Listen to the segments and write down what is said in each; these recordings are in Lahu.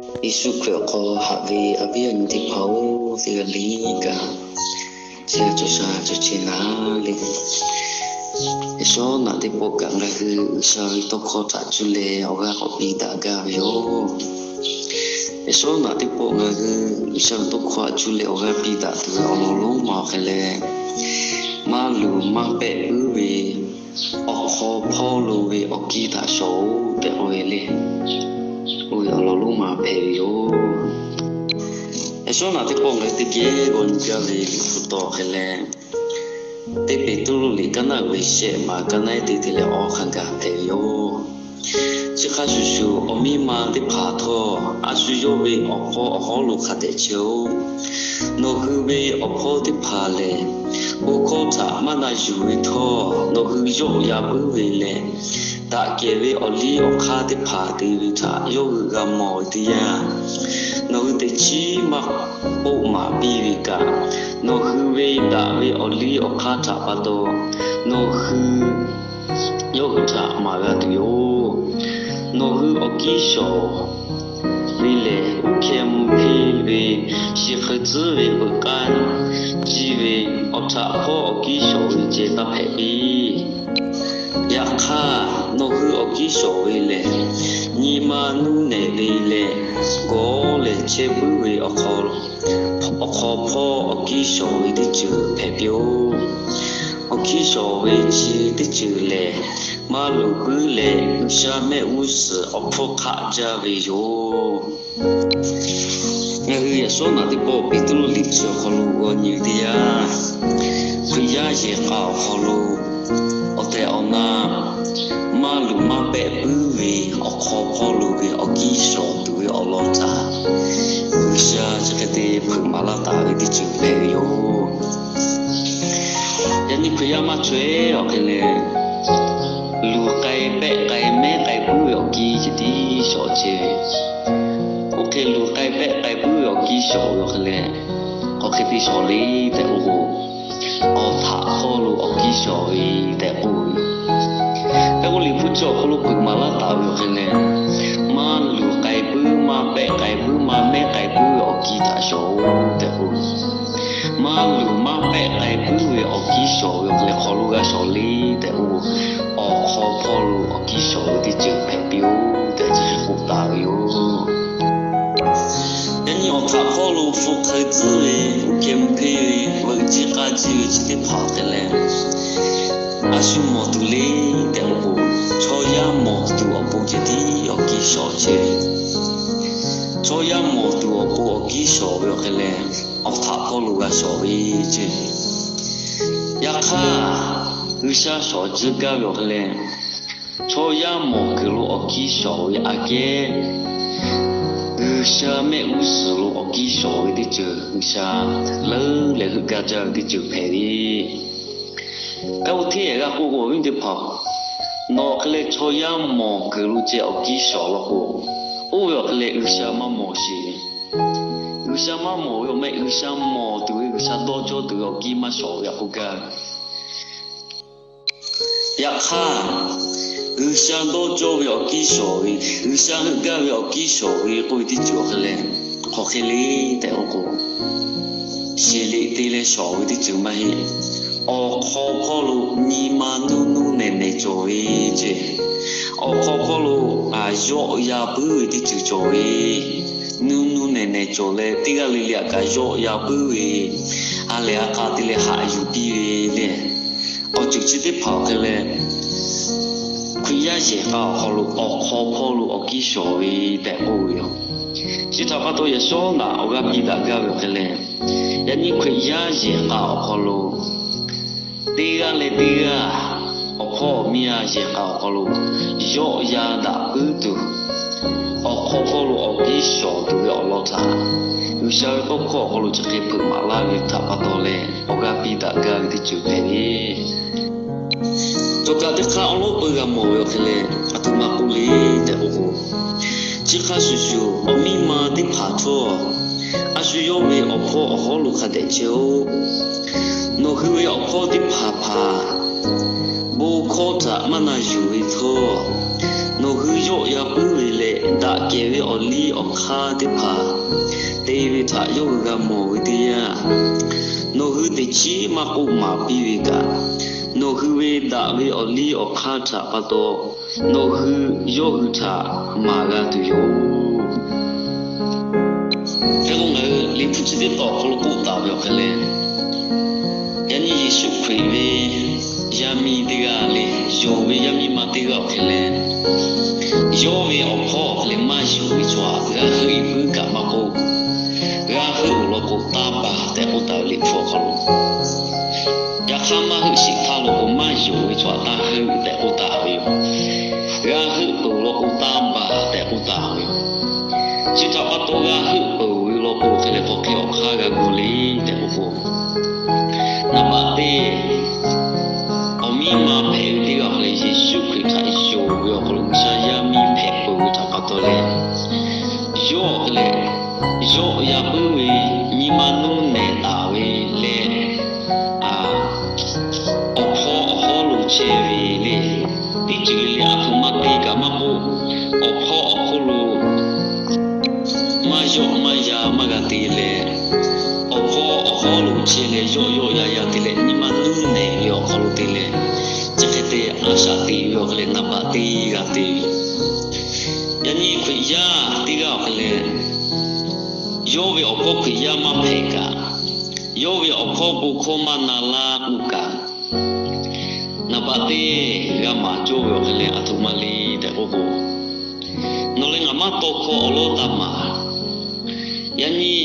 Yeˍsuˆ Hkriꞈ awˬ hk'aw haꞈ ve awˬ viˉ awˬ nyi teˇ hpaˍ-oˬ, teˇ g'aˇ le kaꞈ, chi cawˬ sha cawˬ chehˇ na le. Yaꞈ shawˉ naꞈ teˇ pawˆ kaꞈ ngaˬ hui G'uiˬsha ve tawˇ hkawˇ htaꞈ cuˇ leh awˬ g'aˇ k'awꞈ piˇ daꞈ gaˇ ve yoˬ. Yaꞈ shawˉ naꞈ teˇ pawˆ ngaˬ hui G'uiˬsha ve tawˇ hkawˇ htaꞈ cuˇ leh awˬ g'aˇ piˇ daꞈ tuˬ ve awˬ lawn lonˉ ma awˬ hk'e leh, maˇ luˬ maˇ pehˆ puiˉ ve awˬ hk'aw hpawˇ lo ve awˬ kiˇ htaꞈ shawˍ-oꞈ tehꞈ k'oˆ ve le. Oˇ ve awˬ lawn lonˉ ma hpehꞈ ve yoˬ. Yaꞈ shawˉ naꞈ teˇ pawˆ ngaˬ hui teˇ geh g'aw nyi gaˇ ve Liꞈ hpu taw hk'e leh, teˇ Peˍtruˆ liꞈ kaˉ naˆ ve shehˆ maˬ kaˉ naˆ eˉ teˇ te leh awˬ hk'a gaˬ hpehꞈ ve yoˬ. Chi hk'a shuˍ shuˍ, awˬ miˇ ma teˇ hpaˍ htawˇ, a shu yawˇ ve awˬ hpawˇ awˬ hawˉ lo hk'a dehꞈ chehˇ-oˆ. Nawˬ hui ve awˬ hpawˇ teˇ hpaˍ lehˬ, bon hkawˇ htaꞈ maˇ na yuˬ ve htawˇ, nawˬ hui yawˆ yan puiˉ ve leh, daꞈ kehˬ ve awˬ liˇ awˬ hk'aˇ teˇ hpaˍ te ve htaꞈ yawˇ hui g'a mawˬ ve teˇ yanˇ, nawˬ hui teꞈ chiˉ maˇ k'oˆ maˍ piˇ ve kaꞈ, nawˬ hui ve daꞈ ve awˬ liˇ awˬ hk'aˇ htaꞈ pa taw, nawˬ hui yawˇ hui htaꞈ maˍ g'a tuˬ yoˬ. Nawˬ hui awˬ kiˇ shawˍ ve lehˬ, uˉ hkeh mvuh hpeˇ ve, shi hk'eun tcuhˉ ve veuꞈ k'aˇ jiˇ ve awˬ htaꞈ hpawˇ awˬ kiˇ shawˍ ve ceh taˇ hpehꞈ piˇ. Yaꞈ hk'aˇ, nawˬ hui awˬ kiˇ shawˍ ve lehˬ, nyi ma nuˇ nehˬ ve leh gawˬ lehˬ chehˇ puiˉ ve awˬ hk'aw hpawˇ awˬ kiˇ shawˍ ve teˇ ceuˬ hpehꞈ piˇ-oˆ. Awˬ kiˇ shawˍ ve chi teˇ ceuˬ lehˬ, maˇ luˬ puiˉ leh G'uiˬsha mehˆ g'uˇ suhˍ awˬ hpfuhˇ hk'aˆ jaˇ ve yoˬ. Ngaˬ hui yaꞈ shawˉ naꞈ teˇ pawˆ Peˍtruˆ liꞈ chi awˬ hk'aw lo g'aw nyi ve teˇ yanˇ, Hkriꞈ yaˇ yehˬ k'a awˬ hk'aw lo awˬ tehˬ awˬ na maˇ luˬ maˇ pehˆ puiˉ ve awˬ hk'aw hpawˇ lo ve awˬ kiˇ shawˍ tuˬ ve awˬ lawn htaꞈ G'uiˬsha chi hk'e te hpeuꞈ maˍ laˇ taˍ ve teˇ ceuˬ hpehꞈ ve yoˬ. Yaꞈ nyi Hkriꞈ yaˇ maˇ chaweh awˬ hk'e leh, luˬ k'ai pehˆ k'ai mehˉ k'ai puiˉ ve awˬ kiˇ ceh tiˉ shawˍ chehˇ ve. Oˇ hk'e luˬ k'ai pehˆ k'ai puiˉ ve awˬ kiˇ shawˍ ve awˬ hk'e leh, hk'aˬ hk'e te shawˍ le tehꞈ k'oˆ k'o, awˬ htaꞈ hpawˇ lo awˬ kiˇ shawˍ ve tehꞈ k'oˆ ve. Hk'e k'o Liꞈ hpu chi awˬ hk'aw lo hpeuꞈ maˍ laˇ taˍ ve awˬ hk'e leh, maˇ luˬ k'ai puiˉ maˇ pehˆ k'ai puiˉ maˇ mehˉ k'ai puiˉ ve awˬ kiˇ htaꞈ shawˍ-oꞈ tehꞈ k'oˆ ve. Maˇ luˬ maˇ pehˆ k'ai puiˉ ve awˬ kiˇ shawˍ ve awˬ hk'e leh hk'aw lo g'a shawˍ le tehꞈ k'oˆ k'o, awˬ hk'aw hpawˇ lo awˬ kiˇ shawˍ ve teˇ ceuˬ hpehꞈ piˇ-oˆ tehꞈ chi hk'e k'oˆ taˍ ve yoˬ. Yaꞈ nyi awˬ htaꞈ hpawˇ lo hpu hk'eun tcuhˉ ve, uˉ hkeh mvuh hpeˇ ve, veuꞈ jiˇ k'a jiˇ ve chi teˇ hpaˍ hk'e leh, a shu mawˬ tuˬ le tehꞈ k'oˆ k'o, chaw yaˇ mawˬ tuˬ awˬ pon ceh tiˉ awˬ kiˇ shawˍ chehˇ ve. Chaw yaˇ mawˬ tuˬ awˬ pon awˬ kiˇ shawˍ ve awˬ hk'e leh, awˬ htaꞈ hpawˇ lo g'a shawˍ ve ceh. Yaꞈ hk'aˇ, G'uiˬsha shawˍ tcuh gaˇ ve awˬ hk'e leh, chaw yaˇ mawˬ kuiˬ lo awˬ kiˇ shawˍ ve aꞈ kehˉ, G'uiˬsha mehˆ g'uˇ suhˍ lo awˬ kiˇ shawˍ ve teˇ ceuˬ G'uiˬsha leuˉ leh heuˆ gaˇ jaˇ ve teˇ ceuˬ hpehꞈ ve. Hk'e k'o hteˇ g'a k'oˆ k'o, awˬ viˉ teˇ hpaˍ, nawˬ hk'e leh chaw yaˇ mawˬ kuiˬ lo ceh awˬ kiˇ shawˍ law k'o, oˇ ve awˬ hk'e leh G'uiˬsha maˇ mawˬ sheˍ. G'uiˬsha maˇ mawˬ ve awˬ meh, G'uiˬsha mawˬ tuˬ ve, G'uiˬsha dawˇ cawˇ tuˬ ve awˬ kiˇ maˇ shawˍ ve aꞈ k'oˆ gaˇ ve. Yaꞈ hk'aˇ, G'uiˬsha dawˇ cawˇ ve awˬ kiˇ shawˍ ve, G'uiˬsha heuˆ gaˇ ve awˬ kiˇ shawˍ ve k'oˆ ve teˇ ceuˬ awˬ hk'e leh, hk'aˬ hk'e le tehꞈ k'oˆ k'o, sheˍ liꞈ te leh shawˍ ve teˇ ceuˬ maˇ heˆ. Awˬ hk'aw hpawˇ lo nyi ma nuˇ nuˇ nehˬ nehˬ cawˬ ve ceh, awˬ hk'aw hpawˇ lo yawˆ yan puiˉ ve teˇ ceuˬ cawˬ ve, nuˇ nuˇ nehˬ nehˬ cawˬ leh teˇ g'aˇ le le aꞈ kaꞈ yawˆ yan puiˉ ve, ha lehˬ ha k'a te leh haꞈ yuˬ piˇ ve le. Awˬ ceuˬ chi teˇ hpaˍ awˬ hk'e leh, Hkriꞈ yaˇ yehˬ k'a awˬ hk'aw lo awˬ hk'aw hpawˇ lo awˬ kiˇ shawˍ ve tehꞈ k'oˆ ve yoˬ. Chi htaꞈ pa taw yaꞈ shawˉ naꞈ awˬ g'aˇ piˇ daꞈ gaˇ ve awˬ hk'e leh, yaꞈ nyi Hkriꞈ yaˇ yehˬ k'a awˬ hk'aw lo teˇ g'aˇ leh teˇ g'aˇ awˬ hpawˇ awˬ miˇ a yehˬ k'a awˬ hk'aw lo yawˆ yan daꞈ puiˉ tuˬ, awˬ hk'aw hpawˇ lo awˬ kiˇ shawˍ tuˬ ve awˬ lawn htaꞈ G'uiˬsha ve tawˇ hkawˇ awˬ hk'aw lo chi hk'e hpeuꞈ maˍ laˇ ve htaꞈ pa taw leh awˬ g'aˇ piˇ daꞈ gaˇ ve teˇ ceuˬ hpehꞈ ve. Cawˬ kaꞈ teˇ hk'aˇ awˬ lawˉ peu g'a mawˬ ve awˬ hk'e leh, aˬ htoꞈ ma k'oˆ le tehꞈ k'oˆ k'o, chi hk'a shuˍ shuˍ awˬ miˇ ma teˇ hpaˍ htawˇ, a shu yawˇ ve awˬ hpawˇ awˬ hawˉ lo hk'a dehꞈ chehˇ-oˆ. Nawˬ hui ve awˬ hpawˇ teˇ hpaˍ hpaˍ bon hkawˇ htaꞈ maˇ na yuˬ ve htawˇ, nawˬ hui yawˆ yan puiˉ ve leh daꞈ kehˬ ve awˬ liˇ awˬ hk'aˇ teˇ hpaˍ te ve htaꞈ yawˇ hui g'a mawˬ ve teˇ yanˇ, nawˬ hui teꞈ chiˉ maˇ k'oˆ maˍ piˇ ve kaꞈ, nawˬ hui ve daꞈ ve awˬ liˇ awˬ hk'aˇ htaꞈ pa taw, nawˬ hui yawˇ hui htaꞈ maˍ g'a tuˬ yoˬ. Hk'e k'o, ngaˬ hui Liꞈ hpu chi teˇ tawn awˬ hk'aw lo k'oˆ taˍ ve awˬ hk'e leh, yaꞈ nyi Yeˍsuˆ Hkriꞈ ve yaˇ miˇ teˇ g'aˇ le, yonˍ ve yaˇ miˇ ma teˇ g'aˇ awˬ hk'e leh, yawˇ ve awˬ hpawˇ awˬ hk'e leh maˇ yonˍ ve chaw htaꞈ g'a heuˆ puiˉ kaꞈ maˇ k'oˆ, g'a heuˆ-oˬ law k'o taˇ baˬ tehꞈ k'oˆ taˍ ve Liꞈ hpu awˬ hk'aw lo. Yaꞈ hk'aˇ, maˇ heuˆ sheˍ htaˇ law k'o, maˇ yonˍ ve chaw htaꞈ taˇ heuˆ tehꞈ k'oˆ taˍ ve yoˬ. G'a heuˆ peuˬ law k'o taˇ baˬ tehꞈ k'oˆ taˍ ve yoˬ. Chi htaꞈ pa taw g'a heuˆ peuˬ ve law k'o, hk'e leh hk'aw hk'e awˬ hk'aˇ g'a gu le tehꞈ k'oˆ k'o, naˍ baꞈ teˇ, awˬ miˇ ma hpehꞈ ve teˇ g'aˇ awˬ hk'e leh Yeˍsuˆ Hkriꞈ htaꞈ yonˍ ve awˬ hk'aw lo G'uiˬsha yaˇ miˇ hpehꞈ peuˬ ve htaꞈ pa taw leh, yawˇ awˬ hk'e leh yawˆ yan puiˉ ve nyi ma nuˇ nehˬ taˍ ve leh, awˬ hpawˇ awˬ hawˉ lo chehˇ ve le. Teˇ ceuˬ le le aˬ htoꞈ ma te kaꞈ maˇ k'oˆ, awˬ hpawˇ awˬ hawˉ lo maˇ yawˆ maˇ yan maˇ g'a te leh, awˬ hpawˇ awˬ hawˉ lo chehˇ leh yawˆ yawˆ yan yan te leh nyi ma nuˇ nehˬ ve awˬ hk'aw lo te leh, chi hk'e te a shaꞈ teꞈ ve awˬ hk'e leh naˍ baꞈ teˇ g'a te ve. Yaꞈ nyi Hkriꞈ yaˇ teˇ g'aˇ awˬ hk'e leh, yawˇ ve awˬ hpawˇ Hkriꞈ yaˇ maˇ hpehꞈ kaꞈ, yawˇ ve awˬ hpawˇ bon hkawˇ maˇ na laˇ k'oˆ kaꞈ, naˍ baꞈ teˇ g'a maˍ cawˇ ve awˬ hk'e leh aˬ htoꞈ ma le tehꞈ k'oˆ k'o, nawˬ leh ngaˬ maˇ tawˇ hkawˇ awˬ lawˉ taˇ maˍ. Yaꞈ nyi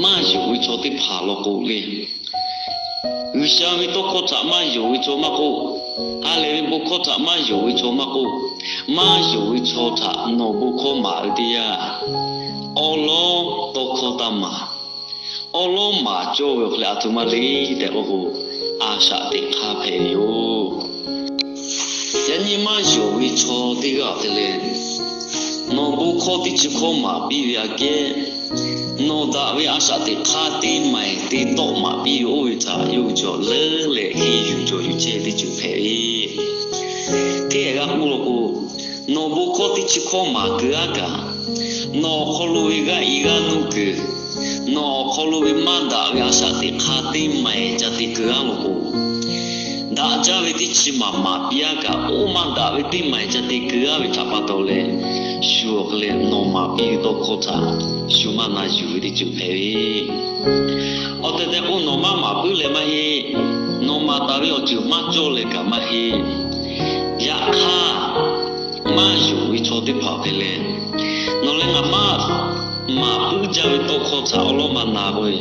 maˇ yonˍ ve chaw teˇ hpaˍ law k'o le, G'uiˬsha ve tawˇ hkawˇ htaꞈ maˇ yonˍ ve chaw maˇ k'oˆ, ha lehˬ ve bon hkawˇ htaꞈ maˇ yonˍ ve chaw maˇ k'oˆ, maˇ yonˍ ve chaw htaꞈ nawˬ bon hkawˇ maˍ ve teˇ yanˇ, awˉ lawˉ tawˇ hkawˇ taˇ maˍ. Awˉ lawˉ maˍ cawˇ ve awˬ hk'e leh aˬ htoꞈ ma le tehꞈ k'oˆ k'o, a shaꞈ teꞈ hk'aˇ hpehꞈ ve yoˬ. Yaꞈ nyi maˇ yonˍ ve chaw teˇ g'aˇ awˬ hk'e leh, nawˬ bon hkawˇ teˇ chi hkawˇ maˍ piˇ ve aꞈ kehˉ, nawˬ daꞈ ve a shaꞈ teꞈ hk'aˇ teˇ maiˬ te tawˆ maˍ piˇ ve oˇ ve htaꞈ yawˇ hui cawˬ leuˉ leh henˇ yuˬ cawˬ yuˬ chehˇ teˇ ceuˬ hpehꞈ ve. Hteˇ g'a k'oˆ law k'o, nawˬ bon hkawˇ teˇ chi hkawˇ maˍ kuiˬ aˉ kaꞈ, nawˬ awˬ hk'aw lo ve g'aˇ i g'aˇ nuˇ kuiˬ, nawˬ awˬ hk'aw lo ve maˇ daꞈ ve a shaꞈ teꞈ hk'aˇ teˇ maiˬ ca te kuiˬ aˉ law k'o, daꞈ jaˇ ve teˇ chi maˍ maˍ piˇ aˉ kaꞈ, oˇ maˇ daꞈ ve teˇ maiˬ ca te kuiˬ aˉ ve htaꞈ pa taw leh, shu awˬ hk'e leh nawˬ maˍ piˇ ve tawˇ hkawˇ htaꞈ shu maˇ na yuˬ ve teˇ ceuˬ hpehꞈ ve. Awˬ tehˬ tehˬ k'o nawˬ maˇ maˍ puiˉ leh maˇ heˆ. Nawˬ maˍ taˍ ve awˬ ceuˬ maˇ cawˇ leh kaꞈ maˇ heˆ. Yaꞈ hk'aˇ, maˇ yonˍ ve chaw teˇ hpaˍ hk'e leh, nawˬ leh ngaˬ maˇ maˍ puiˉ jaˇ ve tawˇ hkawˇ htaꞈ awˉ lawˉ maˇ na k'oˆ ve,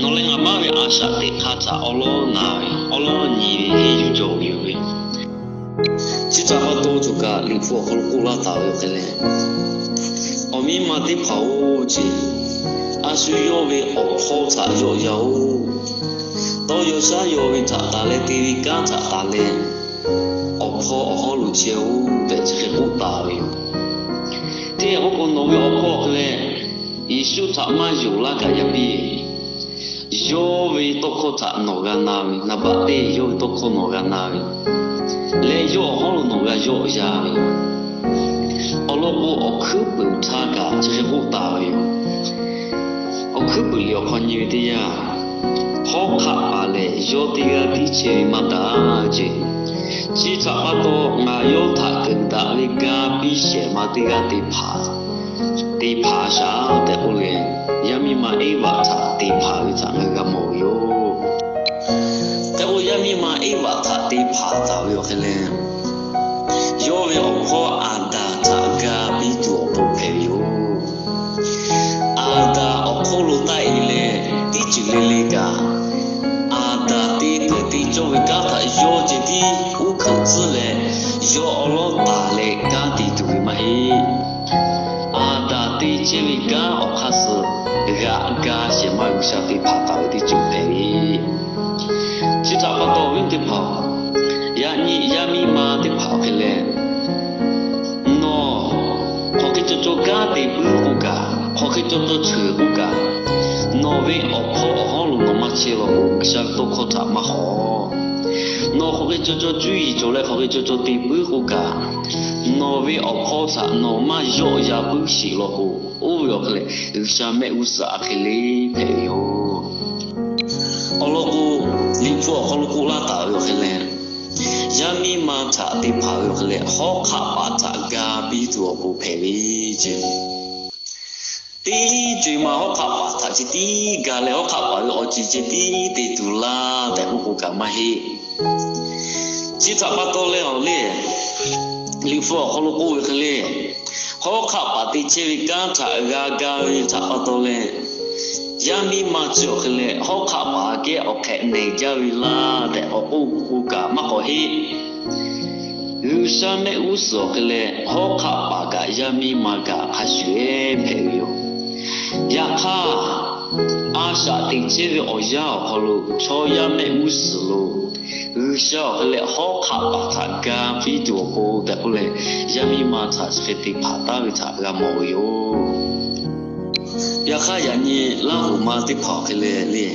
nawˬ leh ngaˬ maˇ ve a shaꞈ teꞈ hk'aˇ htaꞈ awˉ lawˉ na ve, awˉ lawˉ nyi ve henˇ yuˬ cawˬ ve yoˬ ve. Chi htaꞈ pa taw cawˬ kaꞈ Liꞈ hpu awˬ hk'aw lo k'oˆ laˇ taˍ ve awˬ hk'e leh, awˬ miˇ ma teˇ hpaˍ-oˬ ce, a shu yawˇ ve awˬ hpawˇ htaꞈ yawˆ yan-oˬ. Tawˇ yaw shaˉ yaw ve htaꞈ taˍ leh te ve kanˉ htaꞈ taˍ leh, awˬ hpawˇ awˬ hawˉ lo chehˇ-oˬ tehꞈ chi hk'e k'oˆ taˍ ve yoˬ. Hteˇ k'oˆ k'o nawˬ ve awˬ hpawˇ awˬ hk'e leh, Yeˍsuˆ htaꞈ maˇ yonˍ laˇ kaꞈ yaꞈ piˇ, yawˇ ve tawˇ hkawˇ htaꞈ nawˬ g'a na ve, naˍ baꞈ teˇ yawˇ ve tawˇ hkawˇ nawˬ g'a na ve leh yawˇ awˬ hawˉ lo nawˬ g'a yawˆ yan ve. Awˬ lawn k'o, awˬ hkuiˉ puiˍ htaˇ kaꞈ chi hk'e k'oˆ taˍ ve yoˬ. Awˬ hkuiˉ puiˍ liꞈ awˬ hk'aw nyi ve teˇ yanˇ, hawˉ hk'aˆ paˍ lehˬ yawˇ teˇ g'aˇ tiˉ chehˇ ve maˇ taˍ ce. Chi htaꞈ pa taw, ngaˬ yawˇ htaꞈ keunˍ daꞈ ve ga piˇ shehˍ ma teˇ g'aˇ te hpanˍ, te hpanˍ shaˍ tehꞈ k'oˆ leh, yaˇ miˇ ma Eˇvaꞈ htaꞈ te hpanˍ ve htaꞈ ngaˬ hui g'a mawˬ ve yoˬ. Hk'e k'o, yaˇ miˇ ma Eˇvaꞈ htaꞈ te hpanˍ taˍ ve awˬ hk'e leh, yawˇ ve awˬ hpawˇ Aˍdanˍ htaꞈ ga piˇ tuˬ awˬ pon hpehꞈ ve yoˬ. Aˍdanˍ awˬ hk'oˆ lo taˆ e leh teˇ ceuˬ le le kaꞈ, Aˍdanˍ te peuˬ te cawˇ ve kanˉ htaꞈ yawˇ ceh tiˉ uˉ hkanˍ tcuhˉ leh, yawˇ awˉ lawˉ taˍ leh kanˉ te tuˬ ve maˇ heˆ. Aˍdanˍ te chehˇ ve kanˉ awˬ hk'aˇ suh g'aꞈ ga shehˍ ma G'uiˬsha te hpanˍ taˍ ve teˇ ceuˬ hpehꞈ ve. Chi htaꞈ pa taw, awˬ viˉ teˇ hpaˍ, yaꞈ nyi yaˇ miˇ ma teˇ hpaˍ awˬ hk'e leh, nawˬ hk'aˬ hk'e caw caw kanˉ te puiˉ k'oˆ kaꞈ, hk'aˬ hk'e caw caw cheuˬ k'oˆ kaꞈ, nawˬ ve awˬ hpawˇ awˬ hawˉ lo nawˬ maˇ chehˇ law k'o, G'uiˬsha ve tawˇ hkawˇ htaꞈ maˇ hawˍ. Nawˬ hk'aˬ hk'e caw caw cuˇ yiˍ cawˬ leh hk'aˬ hk'e caw caw te puiˉ k'oˆ kaꞈ, nawˬ ve awˬ hpawˇ htaꞈ nawˬ maˇ yawˆ yan puiˉ sheˍ law k'o, oˇ ve awˬ hk'e leh G'uiˬsha mehˆ g'uˇ suhˍ a hk'e le hpehꞈ ve yoˬ. Awˬ lawn k'o, Liꞈ hpu awˬ hk'aw lo k'oˆ laˇ taˍ ve awˬ hk'e leh, yaˇ miˇ ma htaꞈ te hpanˍ ve awˬ hk'e leh, hawˉ hk'aˆ paˍ htaꞈ ga piˇ tuˬ awˬ pon hpehꞈ ve ce. Teˇ co-e ma hawˉ hk'aˆ paˍ htaꞈ ceh tiˉ ga leh, hawˉ hk'aˆ paˍ ve awˬ ceuˬ ceh tiˉ te tuˬ laˇ tehꞈ k'oˆ k'o kaꞈ maˇ heˆ. Chi htaꞈ pa taw leh awˬ le, Liꞈ hpu awˬ hk'aw lo k'oˆ ve hk'e le, hawˉ hk'aˆ paˍ te chehˇ ve kanˉ htaꞈ g'a ga ve htaꞈ pa taw leh, yaˇ miˇ ma chi awˬ hk'e leh hawˉ hk'aˆ paˍ kehˉ awˬ hk'ehꞈ nehˬ jaˇ ve laˇ tehꞈ k'awꞈ k'oˆ k'o kaꞈ maˇ k'awꞈ heˆ. G'uiˬsha mehˆ g'uˇ suhˍ awˬ hk'e leh hawˉ hk'aˆ paˍ kaꞈ yaˇ miˇ ma kaꞈ hk'a shuˍ ehˉ hpehꞈ ve yoˬ. Yaꞈ hk'aˇ, a shaꞈ teꞈ chehˇ ve awˬ yanˇ awˬ hk'aw lo chaw yaˇ mehˆ g'uˇ suhˍ lo G'uiˬsha awˬ hk'e leh hawˉ hk'aˆ paˍ htaꞈ ga piˇ tuˬ awˬ pon tehꞈ k'oˆ leh, yaˇ miˇ ma htaꞈ chi hk'e te hpanˍ taˉ ve htaꞈ g'a mawˬ ve yoˬ. Yaꞈ hk'aˇ, yaꞈ nyi Laˇhuˍ ma teˇ hpaˍ awˬ hk'e leh le,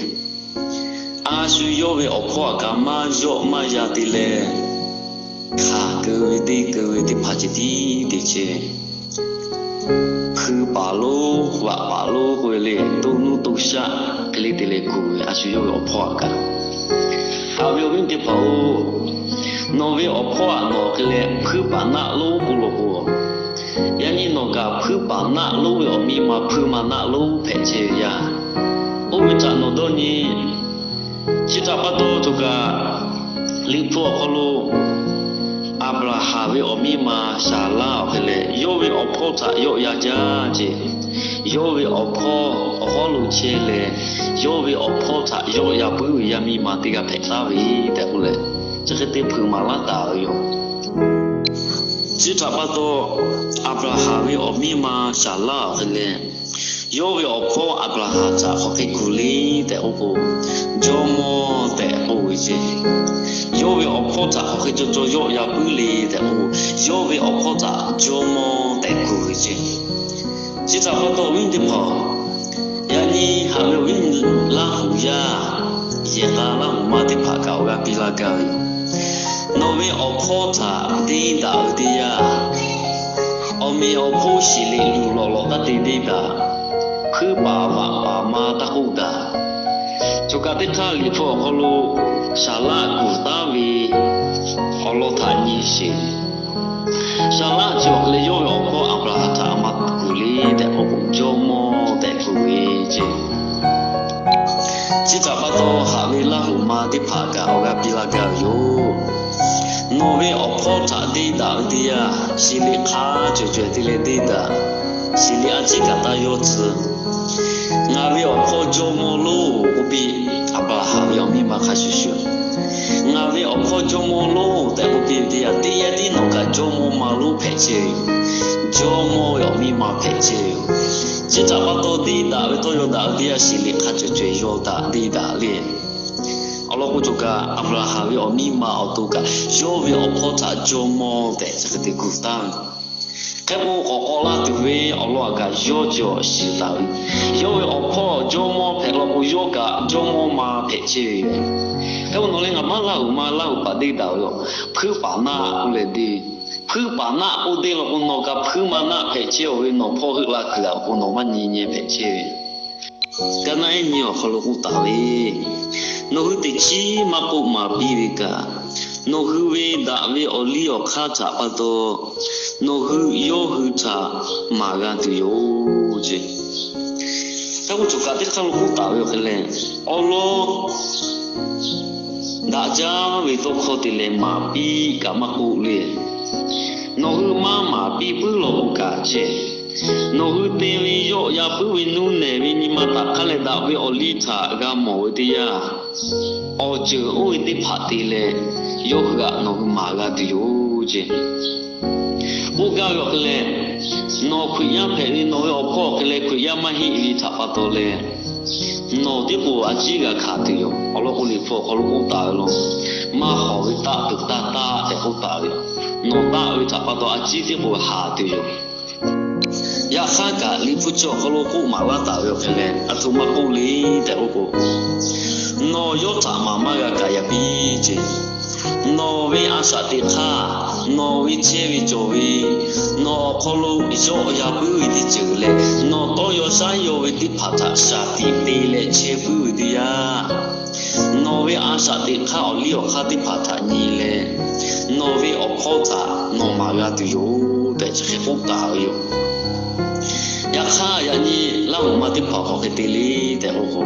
a shu yawˇ ve awˬ hpawˇ aꞈ kaꞈ maˇ yawˆ maˇ yan te leh, hk'aˬ keu ve teˇ keu ve teˇ hpaˍ ceh tiˉ te chehˇ ve. Hpui paˍ lonˉ, vaꞈ paˍ lonˉ k'oˆ ve le, to nuˇ to shaˆ hk'e le te leh kuˬ ve a shu yawˇ ve awˬ hpawˇ aꞈ kaꞈ. Haꞈ ve awˬ viˉ teˇ hpaˍ-oˬ, nawˬ ve awˬ hpawˇ aꞈ nawˬ hk'e leh hpui paˍ naˆ lonˉ k'oˆ law k'o, yaꞈ nyi nawˬ kaꞈ hpui paˍ naˆ lonˉ ve awˬ miˇ ma hpui ma naˆ lonˉ hpehꞈ chehˇ ve yaˇ. Oˇ ve htaꞈ nawˬ dawˇ nyi. Chi htaꞈ pa taw choˬ kaꞈ, Liꞈ hpu awˬ hk'aw lo Aˍbraˍhanˍ ve awˬ miˇ ma Saˍlaˆ awˬ hk'e leh yawˇ ve awˬ hpawˇ htaꞈ yawˆ yan jaˇ ce. Yawˇ ve awˬ hpawˇ awˬ hawˉ lo chehˇ leh, yawˇ ve awˬ hpawˇ htaꞈ yawˆ yan puiˉ ve yaˇ miˇ ma teˇ g'aˇ hpehꞈ taˍ ve tehꞈ k'oˆ leh, chi hk'e te hpeuꞈ maˍ laˇ taˍ ve yoˬ. Chi htaꞈ pa taw, Aˍbraˍhanˍ ve awˬ miˇ ma Saˍlaˆ awˬ hk'e leh, yawˇ ve awˬ hpawˇ Aˍbraˍhanˍ htaꞈ hk'aˬ hk'e kuˬ le tehꞈ k'oˆ k'o, jawˇmawˇ tehꞈ k'oˆ ve ce. Yawˇ ve awˬ hpawˇ htaꞈ hk'aˬ hk'e cawˬ cawˬ yawˆ yan puiˉ le tehꞈ k'o, yawˇ ve awˬ hpawˇ htaꞈ jawˇmawˇ tehꞈ kuˬ ve ce. Chi htaꞈ pa taw awˬ viˉ teˇ hpaˍ, yaꞈ nyi haꞈ ve awˬ viˉ Laˇhuˍ yaˇ, yehˬ k'a Laˇhuˍ ma teˇ hpaˍ kaꞈ awˬ g'aˇ piˇ laˇ gaˇ ve yoˬ. Nawˬ ve awˬ hpawˇ htaꞈ deˇ daꞈ ve teˇ yanˇ, awˬ meꞈ awˬ hponˇ shiˍ liꞈ luˬ lawꞈ lawꞈ taˇ te deˇ daꞈ. Hpuiˇ paˍ vaꞈ paˍ ma taˇ k'oˆ daꞈ. Choˬ kaꞈ teˇ hk'aˇ Liꞈ hpu awˬ hk'aw lo Saˍlaˆ kuˬ taˉ ve awˬ lawn htaꞈ nyi sheˍ. Saˍlaˆ chi awˬ hk'e leh yawˇ ve awˬ hpawˇ Aˍbraˍhanˍ htaꞈ a ma kuˬ le tehꞈ k'oˆ k'o, jawˇmawˇ tehꞈ kuˬ ve ce. Chi htaꞈ pa taw haꞈ ve Laˇhuˍ ma teˇ hpaˍ kaꞈ awˬ g'aˇ piˇ laˇ gaˇ ve yoˬ. Nawˬ ve awˬ hpawˇ htaꞈ deˇ daꞈ ve teˇ yanˇ, shiˍ liꞈ hk'a cawˬ cawˬ te leh deˇ daꞈ. Shiˍ liꞈ a ciˉ kaꞈ taˇ yawˇ tcuh. Ngaˬ ve awˬ hpawˇ jawˇmawˇ lonˉ k'oˆ piˇ. Aˍbraˍhanˍ ve awˬ miˇ ma hk'a shuˍ shuˍ, ngaˬ ve awˬ hpawˇ jawˇmawˇ lonˉ tehꞈ k'oˆ piˇ ve teˇ yanˇ, teˇ yanˇ tiˉ nawˬ kaꞈ jawˇmawˇ ma lonˉ hpehꞈ chehˇ ve yoˬ. Jawˇmawˇ ve awˬ miˇ ma hpehꞈ chehˇ ve yoˬ. Chi htaꞈ pa taw deˇ daꞈ ve tawˇ yaw daꞈ ve teˇ yanˇ, shiˍ liꞈ hk'a cawˬ cawˬ yaw daꞈ deˇ daꞈ le. Awˬ lawn k'o choˬ kaꞈ Aˍbraˍhanˍ ve awˬ miˇ ma awˬ to kaꞈ yawˇ ve awˬ hpawˇ htaꞈ jawˇmawˇ tehꞈ chi hk'e te kuˬ taˍ ve. Hk'e k'o k'awꞈ k'awꞈ laˇ tuˬ ve awˬ lawn aꞈ kaꞈ yawˇ cawˬ shiˍ taˍ ve. Yawˇ ve awˬ hpawˇ jawˇmawˇ hpehꞈ law k'o, yawˇ kaꞈ jawˇmawˇ ma hpehꞈ chehˇ ve yoˬ. Hk'e k'o nawˬ leh ngaˬ maˇ Laˇhuˍ ma Laˇhuˍ paˍ deˇ daꞈ ve yoˬ. Hpuiˇ paˍ naˆ k'oˆ leh deˇ. Hpuiˇ paˍ naˆ k'oˆ deˇ law k'o, nawˬ kaꞈ hpuiˇ ma naˆ hpehꞈ chehˇ ve, nawˬ hpawˇ heuˆ la kuiˬ a k'o, nawˬ maˇ nyi nyi hpehꞈ chehˇ ve. Ka naˆ ehˉ nyi awˬ hk'aw lo k'oˆ taˍ ve, nawˬ hui teꞈ chiˉ maˇ k'oˆ maˍ piˇ ve kaꞈ, nawˬ hui ve daꞈ ve awˬ liˇ awˬ hk'aˇ htaꞈ pa taw, nawˬ hui yawˇ hui htaꞈ maˍ g'a tuˬ yoˬ ce. Hk'e k'o choˬ kaꞈ teˇ hk'aˇ lo k'oˆ taˍ ve awˬ hk'e leh, awˬ lawn daꞈ jaˇ ve tawˇ hkawˇ te leh maˍ piˇ kaꞈ maˇ k'oˆ le. Nawˬ hui maˇ maˍ piˇ puiˉ law k'o kaꞈ chehˇ, nawˬ hui te ve yawˆ yan puiˉ ve nuˇ nehˬ ve nyi ma taꞈ hk'aˇ leh daꞈ ve awˬ liˇ htaꞈ g'a mawˬ ve teˇ yanˇ, awˬ ceuˬ oˇ ve teˇ hpaˍ te leh yawˇ hui htaꞈ nawˬ hui maˍ g'a tuˬ yoˬ ce. K'oˆ gaˇ ve awˬ hk'e leh, nawˬ Hkriꞈ yaˇ hpehꞈ ve nawˬ ve awˬ hpawˇ awˬ hk'e leh Hkriꞈ yaˇ maˇ heˆ ve htaꞈ pa taw leh, nawˬ tiˉ k'o a ciˉ g'a hkanˍ tuˬ yoˬ. Awˬ lawn k'o Liꞈ hpu awˬ hk'aw lo k'oˆ taˍ ve law, maˇ hawˍ ve taˆ tuˬ taˇ taˆ tehꞈ k'oˆ taˍ ve. Nawˬ taˆ ve htaꞈ pa taw a ciˉ tiˉ k'o haˍ tuˬ yoˬ. Yaꞈ hk'aˇ kaꞈ Liꞈ hpu chi awˬ hk'aw lo k'oˆ maˍ laˇ taˍ ve awˬ hk'e leh, aˬ htoꞈ ma k'oˆ le tehꞈ k'oˆ k'o, nawˬ yawˇ htaꞈ maˍ maˇ g'a kaꞈ yaꞈ piˇ ce. Nawˬ ve a shaꞈ teꞈ hk'aˇ nawˬ ve chehˇ ve cawˬ ve, nawˬ awˬ hk'aw lo yawˆ yan puiˉ ve teˇ ceuˬ leh, nawˬ tawˇ yaw shaˉ yaw ve teˇ hpaˍ htaꞈ shaˍ tiꞈ te leh chehˇ puiˉ ve teˇ yanˇ, nawˬ ve a shaꞈ teꞈ hk'aˇ awˬ liˇ awˬ hk'aˇ teˇ hpaˍ htaꞈ nyi leh, nawˬ ve awˬ hpawˇ htaꞈ nawˬ maˍ g'a tuˬ yoˬ tehꞈ chi hk'e k'oˆ taˍ ve yoˬ. Yaꞈ hk'aˇ, yaꞈ nyi Laˇ huˍ ma teˇ hpaˍ hk'aˬ hk'e te le tehꞈ k'oˆ k'o,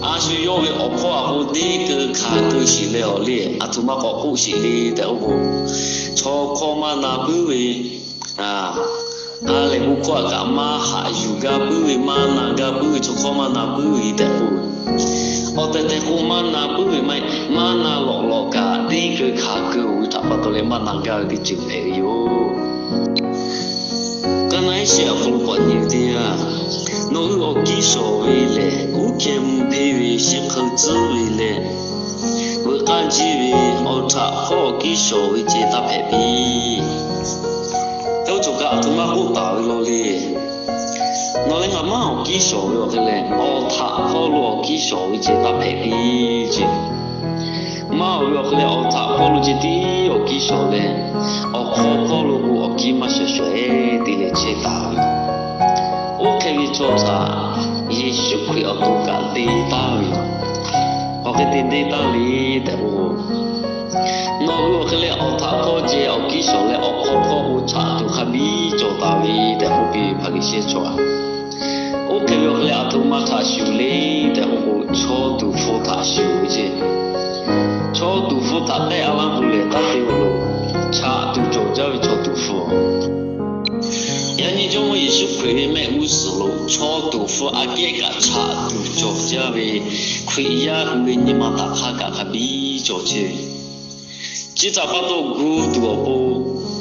a shu yawˇ ve awˬ hpawˇ a k'o teˇ keu hkanˍ keu shiˍ leh awˬ le, aˬ htoꞈ ma k'awꞈ k'oˆ sheˍ le tehꞈ k'oˆ k'o, chaw hkawˇ maˇ na puiˉ ve, a lehˬ bon hkawˇ a kaꞈ maˇ haꞈ yuˬ gaˇ puiˉ ve, maˇ na gaˇ puiˉ ve, chaw hkawˇ maˇ na puiˉ ve tehꞈ k'oˆ ve. Awˬ tehˬ tehˬ k'o maˇ na puiˉ ve maˇ heˆ, maˇ na lawꞈ lawꞈ kaꞈ teˇ keu hkanˍ keu oˬ ve htaꞈ pa taw leh maˇ na gaˇ ve teˇ ceuˬ hpehꞈ ve yoˬ. Ka na iˉ shehˆ awˬ hk'aw lo k'awꞈ nyi ve teˇ yanˇ, nawˬ hui awˬ kiˇ shawˍ ve lehˬ, uˉ hkeh mvuh hpeˇ ve, shiˍ hk'eun tcuhˉ ve leh, veuꞈ k'aˇ jiˇ ve, awˬ htaꞈ hpawˇ awˬ kiˇ shawˍ ve ceh taˇ hpehꞈ piˇ. Teˇ oˇ cawˬ kaꞈ aˬ htoꞈ ma k'oˆ taˍ ve law le. Nawˬ leh ngaˬ maˇ awˬ kiˇ shawˍ ve awˬ hk'e leh, awˬ htaꞈ hpawˇ lo awˬ kiˇ shawˍ ve ceh taˇ hpehꞈ piˇ ce. Maˇ oˬ ve awˬ hk'e leh, awˬ htaꞈ hpawˇ lo ceh tiˉ awˬ kiˇ shawˍ leh, awˬ hk'aw hpawˇ lo k'o awˬ kiˇ maˇ shawˍ shawˍ-e te leh chehˇ taˍ ve. Oˇ hk'e ve chaw htaꞈ Yeˍsuˆ Hkriꞈ awˬ to kaꞈ te taˍ ve yoˬ. Awˬ hk'e te te taˍ le tehꞈ k'o, nawˬ hui awˬ hk'e leh awˬ htaꞈ hpawˇ ceh awˬ kiˇ shawˍ leh awˬ hk'aw hpawˇ k'o chaꞈ tuˬ hk'a biˇ cawˬ taˍ ve tehꞈ k'oˆ piˇ ve Hpaˍriˍsehˇ chaw aꞈ, oˇ hk'e ve awˬ hk'e leh aˬ htoꞈ ma htaꞈ shuˍ le tehꞈ k'oˆ k'o, chaw tuˍ hpfuh htaꞈ shuˍ ve ce. Chaw tuˍ hpfuh htaꞈ tehˆ a laˇ pu lehˬ, taˇ te lo, chaꞈ tuˬ cawˬ jaˇ ve chaw tuˍ hpfuh. Yaꞈ nyi Jawˇmawˇ Yeˍsuˆ Hkriꞈ ve mehˆ g'uˇ suhˍ lo chaw tuˍ hpfuh aꞈ kehˉ kaꞈ chaꞈ tuˬ cawˬ jaˇ ve Hkriꞈ yaˇ hui ve nyi ma htaꞈ hk'a kaꞈ hk'a biˇ cawˬ chehˇ ve. Chi htaꞈ pa taw gu tuˬ awˬ pon,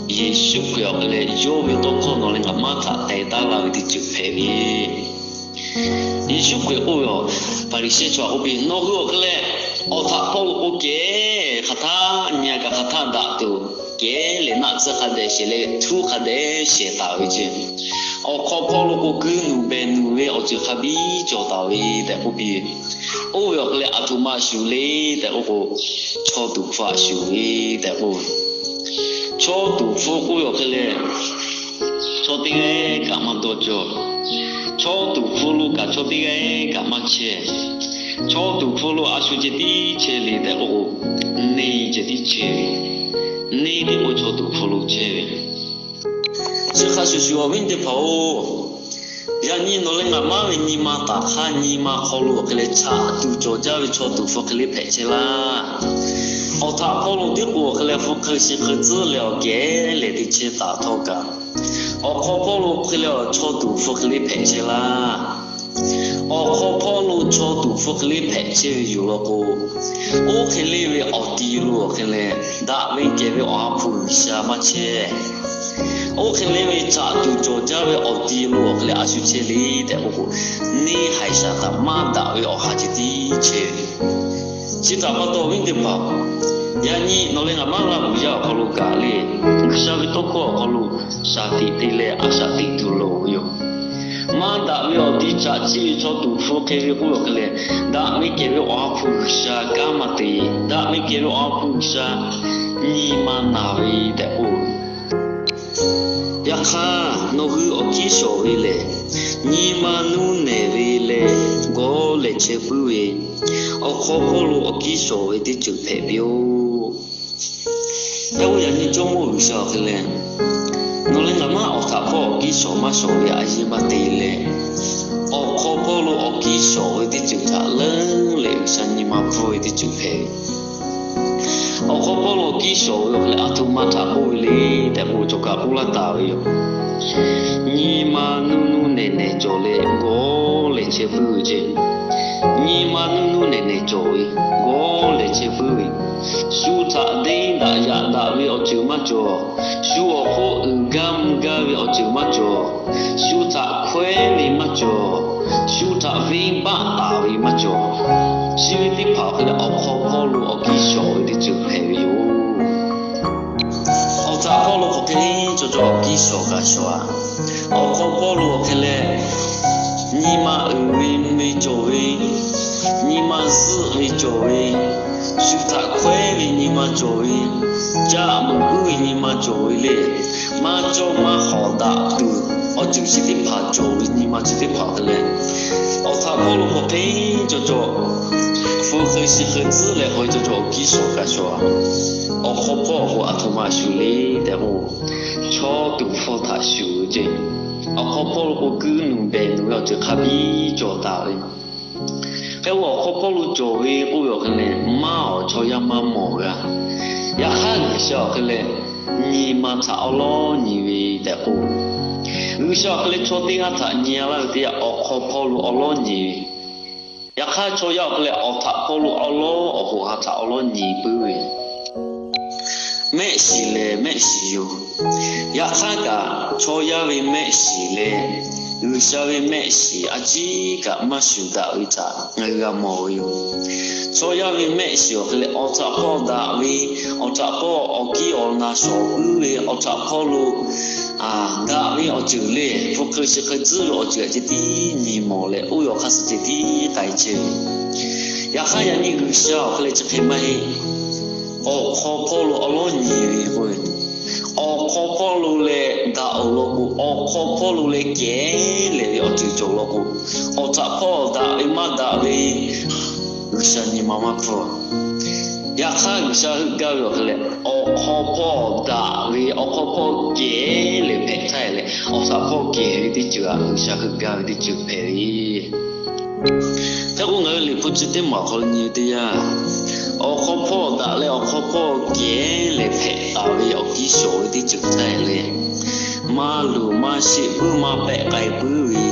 Yeˍsuˆ Hkriꞈ awˬ hk'e leh yawˇ ve tawˇ hkawˇ nawˬ leh ngaˬ maˇ htaꞈ teh taˉ la ve teˇ ceuˬ hpehꞈ ve. Yeˍsuˆ Hkriꞈ k'oˆ ve, Hpaˍriˍsehˇ chaw aꞈ k'oˆ piˇ, nawˬ hui awˬ hk'e leh awˬ htaꞈ hpawˇ lo k'o kehˬ hk'aˬ htaˇ nyi a kaꞈ hk'aˬ htaˇ daꞈ tuˬ, kehˬ lehˬ naˆ tsuhˇ hk'a dehꞈ shehˍ leh htuˇ hk'a dehꞈ shehˍ taˍ ve ce. Awˬ hk'aw hpawˇ lo k'o keu nuˬ behˬ nuˬ ve awˬ ceuˬ hk'a biˇ cawˬ taˍ ve tehꞈ k'oˆ piˇ. Oˇ ve awˬ hk'e leh aˬ htoꞈ ma shuˍ le tehꞈ k'oˆ k'o, chaw tuˍ hpfuh aꞈ shuˍ ve tehꞈ k'oˆ ve. Chaw tuˍ hpfuh k'oˆ ve awˬ hk'e leh, chaw teˇ g'aˇ kaꞈ maˇ dawˇ cawˇ. Chaw tuˍ hpfuh lo kaꞈ chaw teˇ g'aˇ kaꞈ maˇ chehˇ. Chaw tuˍ hpfuh lo a shu ceh tiˉ chehˇ le tehꞈ k'oˆ k'o, neˇ ceh tiˉ chehˇ ve. Neˇ teˇ k'o chaw tuˍ hpfuh lo chehˇ ve. Chi hk'a shuˍ shuˍ awˬ viˉ teˇ hpaˍ-oˬ, yaꞈ nyi nawˬ leh ngaˬ maˇ ve nyi ma taˍ hk'aˇ nyi ma hk'aw lo awˬ hk'e leh chaꞈ tuˬ cawˬ jaˇ ve chaw tuˍ hpfuh hk'e le hpehꞈ chehˇ laˇ. Awˬ htaꞈ hpawˇ lo teˇ k'o awˬ hk'e leh hpu hk'eun shi hk'eun tcuhˉ leh awˬ kehˉ lehˬ te chehˇ taˍ htawˇ kaꞈ, awˬ hk'aw hpawˇ lo hk'e leh chaw tuˍ hpfuh hk'e le hpehꞈ chehˇ laˇ. Awˬ hk'aw hpawˇ lo chaw tuˍ hpfuh hk'e le hpehꞈ chehˇ ve yoˬ law k'o, oˇ hk'e le ve awˬ ti lo awˬ hk'e leh daꞈ ve kehˬ ve Awˬ ha hpu G'uiˬsha maˇ chehˇ. Oˇ hk'e le ve chaꞈ tuˬ cawˬ jaˇ ve awˬ ti lo awˬ hk'e leh a shu chehˇ le tehꞈ k'oˆ k'o, neˇ haiˬ shaˍ htaꞈ maˇ daꞈ ve awˬ ha ceh tiˉ chehˇ ve. Chi htaꞈ pa taw awˬ viˉ teˇ hpaˍ, yaꞈ nyi nawˬ leh ngaˬ maˇ g'a uiˍ yaˇ awˬ hk'aw lo kaꞈ le, G'uiˬsha ve tawˇ hkawˇ awˬ hk'aw lo shaˍ tiꞈ te leh a shaꞈ teꞈ tuˬ loˍ ve yoˬ. Maˇ daꞈ ve awˬ ti chaꞈ chiˇ ve chaw tuˍ hpfuh hk'e ve k'oˆ ve awˬ hk'e leh, daꞈ ve kehˬ ve Awˬ ha hpu G'uiˬsha kanˉ maˇ te. Daꞈ ve kehˬ ve Awˬ ha hpu G'uiˬsha nyi ma naˬ ve tehꞈ k'oˆ ve. Yaꞈ hk'aˇ, nawˬ hui awˬ kiˇ shawˍ ve lehˬ, nyi ma nuˇ nehˬ ve leh gawˇ lehˬ chehˇ puiˉ ve, awˬ hk'aw hpawˇ lo awˬ kiˇ shawˍ ve teˇ ceuˬ hpehꞈ piˇ-oˆ. Yaˇ hui yaꞈ nyi Jawˇmawˇ G'uiˬsha awˬ hk'e leh, nawˬ leh ngaˬ maˇ awˬ htaꞈ hpawˇ awˬ kiˇ shawˍ maˇ shawˍ ve a yeˇ maˇ te leh, awˬ hk'aw hpawˇ lo awˬ kiˇ shawˍ ve teˇ ceuˬ htaꞈ leuˉ leh G'uiˬsha nyi ma hpfuhˇ ve teˇ ceuˬ hpehꞈ ve. Awˬ hk'aw hpawˇ lo awˬ kiˇ shawˍ ve awˬ hk'e leh aˬ htoꞈ ma htaꞈ k'oˆ ve le tehꞈ k'o, cawˬ kaꞈ k'oˆ laˇ taˍ ve yoˬ. Nyi ma nuˇ nuˇ nehˬ nehˬ cawˬ leh gawˇ lehˬ chehˇ puiˉ ve ce. Nyi ma nuˇ nuˇ nehˬ nehˬ cawˬ ve, gawˇ lehˬ chehˇ puiˉ ve, shu htaꞈ deˇ daꞈ yaꞈ daꞈ ve awˬ ceuˬ maˇ cawˬ. Shu awˬ hk'oˆ uiˍ gaˇ mvuh gaˇ ve awˬ ceuˬ maˇ cawˬ. Shu htaꞈ hkawehˉ ve maˇ cawˬ. Shu htaꞈ venˇbaˆ taˍ ve maˇ cawˬ. Chi ve teˇ hpaˍ awˬ hk'e leh awˬ hk'aw hpawˇ lo awˬ kiˇ shawˍ ve teˇ ceuˬ hpehꞈ ve yoˬ. Awˬ htaꞈ hpawˇ lo hk'aˬ hk'e cawˬ cawˬ awˬ kiˇ shawˍ kaꞈ shawˍ-a. Awˬ hk'aw hpawˇ lo awˬ hk'e leh, nyi ma uiˍ ve mvuh ve cawˬ ve, nyi ma zuhˆ ve cawˬ ve, shu htaꞈ hkawehˉ ve nyi ma cawˬ ve, caˆ meuꞈ puiˉ ve nyi ma cawˬ ve le. Maˇ cawˇ maˇ hawˍ daꞈ tuˬ awˬ ceuˬ chi teˇ hpaˍ cawˬ ve nyi ma chi teˇ hpaˍ hk'e leh, awˬ htaꞈ hpawˇ lo k'awꞈ hk'e cawˬ cawˬ, hpu hk'e shi hk'e tcuhˉ leh k'awꞈ cawˬ cawˬ awˬ kiˇ shawˍ kaꞈ shawˍ, awˬ hk'aw hpawˇ k'o aˬ htoꞈ ma shuˍ le tehꞈ k'o, chaw tuˬ hpawˇ htaꞈ shuˍ ve ceˇ. Awˬ hk'aw hpawˇ lo k'o kuiˇ nuˬ behˬ nuˬ ve awˬ ceuˬ hk'a biˇ cawˬ taˍ ve. Hk'e k'o awˬ hk'aw hpawˇ lo cawˬ ve k'oˆ ve awˬ hk'e leh, maˇ awˬ chaw yaˇ maˇ mawˬ g'a. Yaꞈ hk'aˇ G'uiˬsha awˬ hk'e leh nyi ma htaꞈ awˉ lawˉ nyi ve tehꞈ k'o, G'uiˬsha awˬ hk'e leh chaw teˇ g'aˇ htaꞈ nyi laˇ ve teˇ yanˇ, awˬ hk'aw hpawˇ lo awˉ lawˉ nyi ve. Yaꞈ hk'aˇ chaw yaˇ awˬ hk'e leh awˬ htaꞈ hpawˇ lo awˉ lawˉ, awˬ hoꞈ ha htaꞈ awˉ lawˉ nyi puiˉ ve. Mehˆ shiˍ lehˬ mehˆ shiˍ yoˬ. Yaꞈ hk'aˇ kaꞈ chaw yaˇ ve mehˆ shiˍ leh G'uiˬsha ve mehˆ shiˍ a ciˉ kaꞈ maˇ shuˍ daꞈ ve htaꞈ ngaˬ hui g'a mawˬ ve yoˬ. Chaw yaˇ ve mehˆ shiˍ awˬ hk'e leh awˬ htaꞈ hpawˇ daꞈ ve, awˬ htaꞈ hpawˇ awˬ kiˇ awˬ na shawˍ puiˉ ve, awˬ htaꞈ hpawˇ lo daꞈ ve awˬ ceuˬ le, hpu hk'e shi hk'e tcuhˉ ve awˬ ceuˬ a ciˉ tiˉ nyi mawˬ leh, oˇ ve awˬ hk'aˇ suh ceh tiˉ k'ai chehˇ ve. Yaꞈ hk'aˇ yaꞈ nyi G'uiˬsha awˬ hk'e leh chi hk'e maˇ heˆ. Awˬ hk'aw hpawˇ lo awˉ lawˉ nyi ve k'o, awˬ hk'aw hpawˇ lo leh daꞈ awˬ lawn k'o, awˬ hk'aw hpawˇ lo leh kehˉ lehˬ ve awˬ ceuˬ cawˬ lawn k'o, awˬ htaꞈ hpawˇ daꞈ ve maˇ daꞈ ve G'uiˬsha nyi ma maˇ hpfuhˇ. Yaꞈ hk'aˇ G'uiˬsha heuˆ gaˇ ve awˬ hk'e leh, awˬ hk'aw hpawˇ daꞈ ve, awˬ hk'aw hpawˇ kehˉ leh hpehꞈ htaˇ leh, awˬ htaꞈ hpawˇ kehˬ ve teˇ ceuˬ a G'uiˬsha heuˆ gaˇ ve teˇ ceuˬ hpehꞈ ve. Hk'e k'o ngaˬ hui Liꞈ hpu chi teˇ maˬ awˬ hk'aw lo nyi ve teˇ yanˇ, awˬ hk'aw hpawˇ daꞈ leh awˬ hk'aw hpawˇ kehˉ leh hpehꞈ taˍ ve awˬ kiˇ shawˍ ve teˇ ceuˬ htaˇ leh, maˇ luˬ maˇ sheˆ puiˉ maˇ pehˆ k'ai puiˉ ve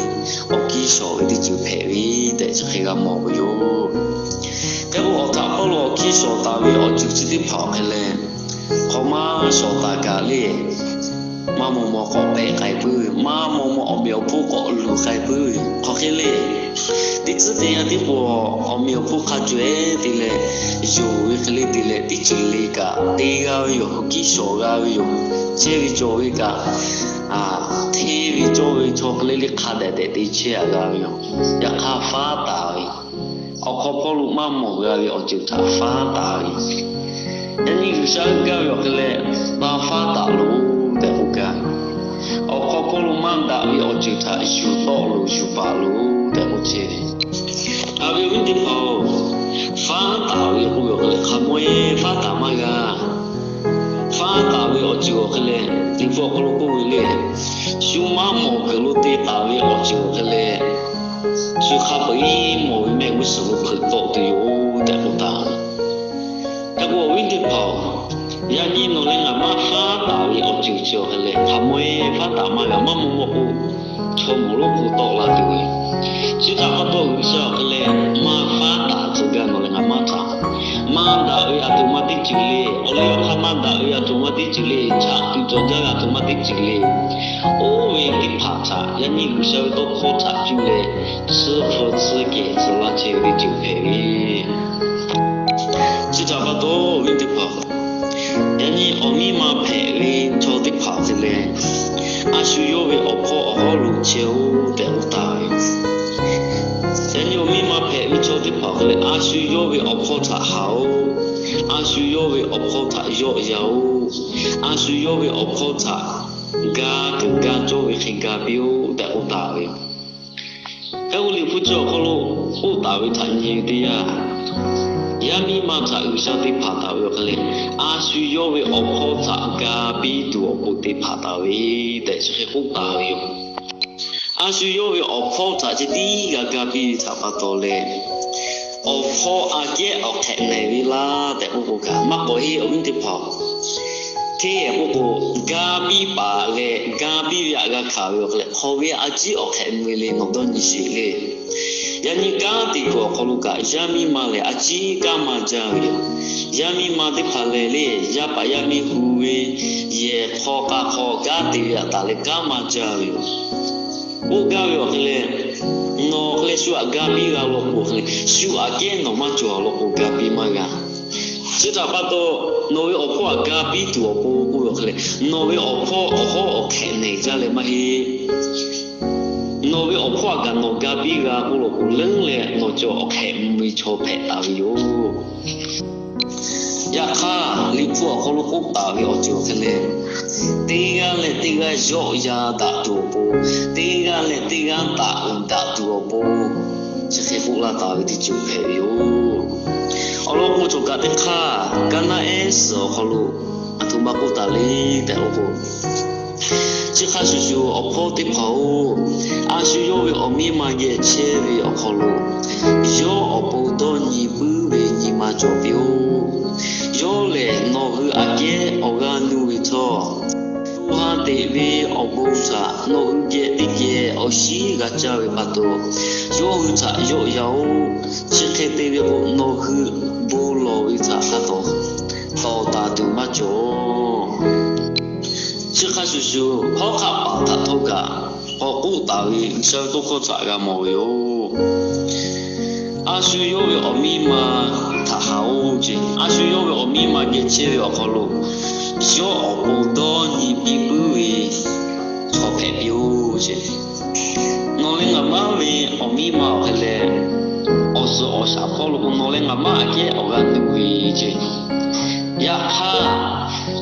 awˬ kiˇ shawˍ ve teˇ ceuˬ hpehꞈ ve tehꞈ chi hk'e g'a mawˬ ve yoˬ. Hk'e k'o awˬ htaꞈ hpawˇ lo awˬ kiˇ shawˍ taˍ ve awˬ ceuˬ chi teˇ hpaˍ awˬ hk'e leh, hk'aw maˇ shawˍ taˍ kaꞈ le, maˇ maw maw k'awꞈ pehˆ k'ai puiˉ ve, maˇ maw maw awˬ meꞈ awˬ hponˇ k'awꞈ luˬ k'ai puiˉ ve, hk'aˬ hk'e le. Teˇ tcuhˉ teˇ yanˇ tiˉ k'o, awˬ meꞈ awˬ hponˇ hk'a cawehˉ te leh, yonˍ ve hk'e le te leh teˇ ceuˬ le kaꞈ te g'a ve yoˬ. Awˬ kiˇ shawˍ g'a ve yoˬ. Chehˇ ve cawˬ ve kaꞈ, hteˇ ve cawˇ ve chaw hk'e le le hk'a dehꞈ dehꞈ te chehˇ a g'a ve yoˬ. Yaꞈ hk'aˇ faˉ taˍ ve, awˬ hk'aw hpawˇ lo maˇ mawˬ g'a ve awˬ ceuˬ htaꞈ faˉ taˍ ve, yaꞈ nyi G'uiˬsha heuˆ gaˇ ve awˬ hk'e leh, taˇ faˉ taˍ loˬ tehꞈ k'oˆ gaˇ ve. Awˬ hk'aw hpawˇ lo maˇ daꞈ ve awˬ ceuˬ htaꞈ yuˬ tawˆ loˬ yuˬ paˍ loˬ tehꞈ k'oˆ chehˇ ve. Haꞈ ve awˬ viˉ teˇ hpaˍ-oˬ, faˉ taˍ ve k'oˆ ve awˬ hk'e leh hk'a mawˇ-e faˉ taˍ maˇ g'a. Faˉ taˍ ve awˬ ceuˬ awˬ hk'e leh, Liꞈ hpu awˬ hk'aw lo k'oˆ ve le, shu maˇ mawˬ kuiˬ lo te taˍ ve awˬ ceuˬ awˬ hk'e leh, shu hk'a peu-eˬ mawˬ ve mehˆ g'uˇ suhˍ lo hpeuꞈ tawˆ tuˬ yoˬ tehꞈ k'oˆ taˍ ve. Hk'e k'o awˬ viˉ teˇ hpaˍ-oˬ, yaꞈ nyi nawˬ leh ngaˬ maˇ faˉ taˍ ve awˬ ceuˬ chi awˬ hk'e leh hk'a mawˇ-e faˉ taˍ maˇ g'a. Maˇ maw maw k'o, chaw moˍ lonˉ hpu tawˆ la tuˬ ve. Chi htaꞈ pa taw G'uiˬsha awˬ hk'e leh maˇ faˉ taˍ tcuh gaˇ nawˬ leh ngaˬ maˇ htaꞈ. Maˇ daꞈ ve a htoꞈ ma teˇ ceuˬ le, awˬ liˇ awˬ hk'aˇ maˇ daꞈ ve a htoꞈ ma teˇ ceuˬ le, chaꞈ tuˬ cawˬ jaˇ ve a htoꞈ ma teˇ ceuˬ le, oˇ ve teˇ hpaˍ htaꞈ yaꞈ nyi G'uiˬsha ve tawˇ hkawˇ htaꞈ cuˇ leh tsuhˇ hpu tsuhˇ kehˬ tcuh laˇ chehˇ ve teˇ ceuˬ hpehꞈ ve. Chi htaꞈ pa taw awˬ viˉ teˇ hpaˍ, yaꞈ nyi awˬ miˇ ma hpehꞈ ve chaw teˇ hpaˍ te leh, a shu yawˇ ve awˬ hpawˇ awˬ hawˉ lo chehˇ-oˆ tehꞈ k'oˆ taˍ ve. Yaꞈ nyi awˬ miˇ ma hpehꞈ ve chaw teˇ hpaˍ te leh, a shu yawˇ ve awˬ hpawˇ htaꞈ haꞈ-oˆ. A shu yawˇ ve awˬ hpawˇ htaꞈ yawˆ yan-oˆ. A shu yawˇ ve awˬ hpawˇ htaꞈ ga tuˬ ga cawˇ ve hk'e ga piˇ-oˆ tehꞈ k'oˆ taˍ ve. Hk'e k'o Liꞈ hpu chi awˬ hk'aw lo k'oˆ taˍ ve htaꞈ nyi ve teˇ yanˇ, yaˇ miˇ ma htaꞈ G'uiˬsha te hpanˍ taˍ ve awˬ hk'e leh, a shu yawˇ ve awˬ hpawˇ htaꞈ ga piˇ tuˬ awˬ pon te hpanˍ taˍ ve tehꞈ chi hk'e k'oˆ taˍ ve yoˬ. A shu yawˇ ve awˬ hpawˇ htaꞈ ceh tiˉ g'a ga piˇ ve htaꞈ pa taw leh, awˬ hpawˇ aꞈ kehˉ awˬ hk'ehꞈ nehˬ ve laˇ tehꞈ k'oˆ k'o kaꞈ maˇ k'awꞈ heˆ awˬ viˉ teˇ hpaˍ-oˬ. Hteˇ k'oˆ k'o, ga piˇ paˍ leh ga piˇ ve htaꞈ g'a hkanˍ ve awˬ hk'e leh hk'aw ve a ciˉ awˬ hk'ehꞈ mui le nawˬ dawˇ nyi sheˍ le. Yaꞈ nyi kanˉ te kuiˬ awˬ hk'aw lo kaꞈ yaˇ miˇ ma lehˬ a ciˉ kanˉ maˇ jaˇ ve yoˬ. Yaˇ miˇ ma teˇ hpaˍ lehˬ le, yaˇ paˍ yaˇ miˇ hu ve yehˬ hk'aw k'a hk'aw kanˉ te ve htaꞈ taˍ leh kanˉ maˇ jaˇ ve yoˬ. K'oˆ gaˇ ve awˬ hk'e leh, nawˬ hk'e leh shu htaꞈ ga piˇ g'a law k'o hk'e leh, shu aꞈ kehˉ nawˬ maˇ cawˬ law k'o ga piˇ maˇ g'a. Chi htaꞈ pa taw, nawˬ ve awˬ hpawˇ htaꞈ ga piˇ tuˬ awˬ pon k'oˆ ve awˬ hk'e leh, nawˬ ve awˬ hpawˇ awˬ hawˉ awˬ hk'ehꞈ nehˬ jaˇ leh maˇ heˆ. Nawˬ ve awˬ hpawˇ htaꞈ kaꞈ nawˬ ga piˇ g'a k'oˆ law k'o, leuˉ leh nawˬ cawˬ awˬ hk'ehꞈ mui chaw hpehꞈ taˍ ve yoˬ. Yaꞈ hk'aˇ, Liꞈ hpu awˬ hk'aw lo k'oˆ taˍ ve awˬ ceuˬ awˬ hk'e leh, teˇ g'aˇ leh teˇ g'aˇ yawˆ yan daꞈ tuˬ awˬ pon, teˇ g'aˇ leh teˇ g'aˇ taꞈ uiˍ daꞈ tuˬ awˬ pon, chi hk'e k'oˆ laˇ taˍ ve teˇ ceuˬ hpehꞈ ve yoˬ. Awˬ lawn k'o, cawˬ kaꞈ teˇ hk'aˇ, kaˇ naˆ ehˉ suhˍ awˬ hk'aw lo aˬ htoꞈ ma k'oˆ taˍ le tehꞈ k'oˆ k'o, chi hk'a shuˍ shuˍ, awˬ hpawˇ teˇ hpaˍ-oˬ, a shu yawˇ ve awˬ miˇ ma geh chehˇ ve awˬ hk'aw lo, yawˇ awˬ pon dawˇ nyi puiˉ ve nyi ma cawˬ piˇ-oˆ. Yawˇ lehˬ nawˬ hui aꞈ kehˉ awˬ g'aˇ nuˇ ve htawˇ, co ha teꞈ ve awˬ bon htaꞈ nawˬ hui geh teˇ geh awˬ shinˉ g'a caˇ ve pa taw, yawˇ hui htaꞈ yawˆ yan-oˆ. Chi hk'e te ve k'o, nawˬ hui bon lawˬ ve htaꞈ pa taw, tawˍ taˍ tuˬ maˇ cawˬ. Chi hk'a shuˍ shuˍ, hawˉ hk'aˆ paˍ htaꞈ htawˇ kaꞈ k'awꞈ k'oˆ taˍ ve G'uiˬsha ve tawˇ hkawˇ htaꞈ g'a mawˬ ve yoˬ. A shu yawˇ ve awˬ miˇ ma htaꞈ haꞈ-oˬ ce. A shu yawˇ ve awˬ miˇ ma geh chehˇ ve awˬ hk'aw lo, yawˇ awˬ pon dawˇ nyi piˇ puiˉ ve chaw hpehꞈ piˇ-oˬ ce. Nawˬ leh ngaˬ maˇ ve awˬ miˇ ma awˬ hk'e leh, awˬ suhˍ awˬ shaˍ hpawˇ lo k'o, nawˬ leh ngaˬ maˇ aꞈ kehˉ awˬ g'aˇ nuˇ ve ce. Yaꞈ hk'aˇ,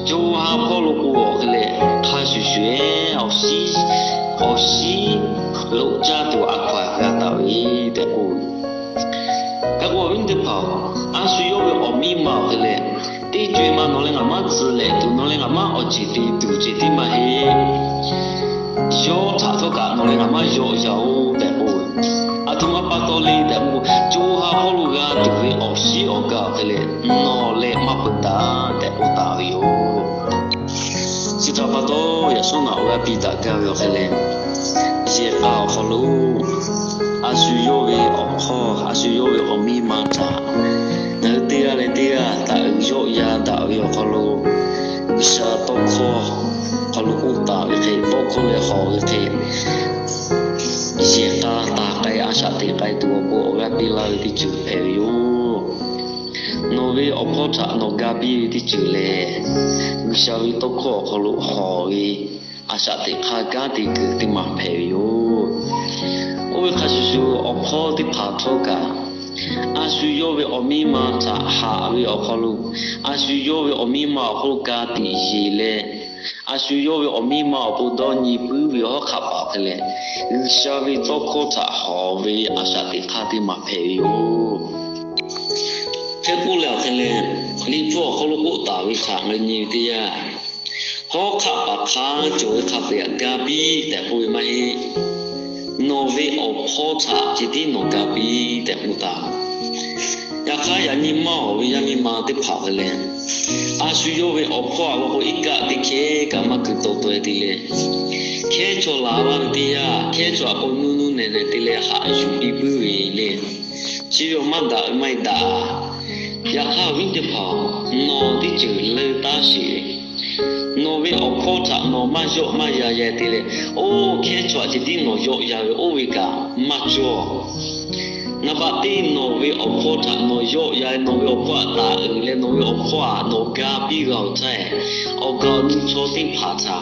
co ha hpawˇ lo k'o awˬ hk'e leh, hk'a shuˍ shuˍ-eˬ awˬ shinˉ, awˬ shinˉ loꞈ caˇ tuˬ a hkaw-anˬ g'a taˍ ve tehꞈ k'oˆ ve. Hk'e k'o, awˬ viˉ teˇ hpaˍ, a shu yawˇ ve awˬ miˇ ma awˬ hk'e leh, teˇ co-e ma nawˬ leh ngaˬ maˇ tcuh lehꞈ tuˬ, nawˬ leh ngaˬ maˇ awˬ ceˬ te tuˬ ceh tiˉ maˇ heˆ. Yawˇ htaꞈ htawˇ kaꞈ nawˬ leh ngaˬ maˇ yawˆ yan-oˬ tehꞈ k'oˆ ve. Aˬ htoꞈ ma pa taw le tehꞈ k'oˆ k'o, co ha hpawˇ lo g'a tuˬ ve awˬ shinˉ awˬ ga awˬ hk'e leh, nawˬ leh maˇ peuˬ taˍ tehꞈ k'oˆ taˍ ve yoˬ. Chi htaꞈ pa taw, yaꞈ shawˉ naꞈ awˬ g'aˇ piˇ daꞈ gaˇ ve awˬ hk'e leh, yehˬ k'a awˬ hk'aw lo a shu yawˇ ve awˬ hpawˇ, a shu yawˇ ve awˬ miˇ ma htaꞈ ngaˬ hui teˇ g'aˇ leh teˇ g'aˇ taꞈ uiˍ yawˆ yan daꞈ ve awˬ hk'aw lo, G'uiˬsha tawˇ hkawˇ hk'aw lo k'oˆ taˍ ve hk'e, tawˇ hkawˇ leh hawˬ ve hk'e, yehˬ k'a taˍ k'ai, a shaꞈ teꞈ k'ai tuˬ awˬ pon awˬ g'aˇ piˇ laˇ ve teˇ ceuˬ hpehꞈ ve yoˬ. Nawˬ ve awˬ hpawˇ htaꞈ nawˬ ga piˇ ve teˇ ceuˬ lehˬ, G'uiˬsha ve tawˇ hkawˇ awˬ hk'aw lo hawˬ ve a shaꞈ teꞈ hk'aˇ kanˉ te kuiˬ teˇ maˬ hpehꞈ ve yoˬ. Oˇ ve hk'a shuˍ shuˍ, awˬ hpawˇ teˇ hpaˍ htawˇ kaꞈ, a shu yawˇ ve awˬ miˇ ma htaꞈ haꞈ ve awˬ hk'aw lo, a shu yawˇ ve awˬ miˇ ma awˬ hk'aw lo ka tiꞈ yeˬ leh, a shu yawˇ ve awˬ miˇ ma awˬ pon dawˇ nyi puiˉ ve hawˉ hk'aˆ paˍ awˬ hk'e leh, G'uiˬsha ve tawˇ hkawˇ htaꞈ hawˬ ve a shaꞈ teꞈ hk'aˇ teˇ maˬ hpehꞈ ve yoˬ. Hk'e k'oˆ leh awˬ hk'e leh, Liꞈ hpu awˬ hk'aw lo k'oˆ taˍ ve htaꞈ ngaˬ hui nyi ve teˇ yanˇ, hawˉ hk'aˆ paˍ hk'a cawˬ ve hk'a peu-eˬ ga piˇ tehꞈ k'oˆ ve maˇ heˆ. Nawˬ ve awˬ hpawˇ htaꞈ ceh tiˉ nawˬ ga piˇ tehꞈ k'oˆ taˍ. Yaꞈ hk'aˇ, yaꞈ nyi maˇ awˬ ve yaˇ miˇ ma teˇ hpaˍ awˬ hk'e leh, a shu yawˇ ve awˬ hpawˇ awˬ lawn k'o, iˉ kaˆ teˇ hkehˉ kaꞈ maˇ kuiˬ taw taw-e te leh, hkehˉ chaw laˬ laˇ ve teˇ yanˇ, hkehˉ chaw aꞈ k'o nuˇ nuˇ nehˬ nehˬ te leh haꞈ yuˬ piˇ puiˉ ve le. Chi ve awˬ maˇ daꞈ ve maˇ heˆ daꞈ. Yaꞈ hk'aˇ, awˬ viˉ teˇ hpaˍ, nawˬ teˇ ceuˬ leuˇ taˉ sheˍ. Nawˬ ve awˬ hpawˇ htaꞈ nawˬ maˇ yawˆ maˇ yan yan te leh, oˇ hkehˉ chaw aꞈ ceh tiˉ nawˬ yawˆ yan ve oˇ ve kaꞈ maˇ cawˇ. Naˍ baꞈ teˇ, nawˬ ve awˬ hpawˇ htaꞈ nawˬ yawˆ yan leh, nawˬ ve awˬ hpawˇ aꞈ taˍ uiˍ leh, nawˬ ve awˬ hpawˇ aꞈ nawˬ ga piˇ g'a-oˬ htaˇ, awˬ kaˍ awˬ nu chaw teˇ hpaˍ htaꞈ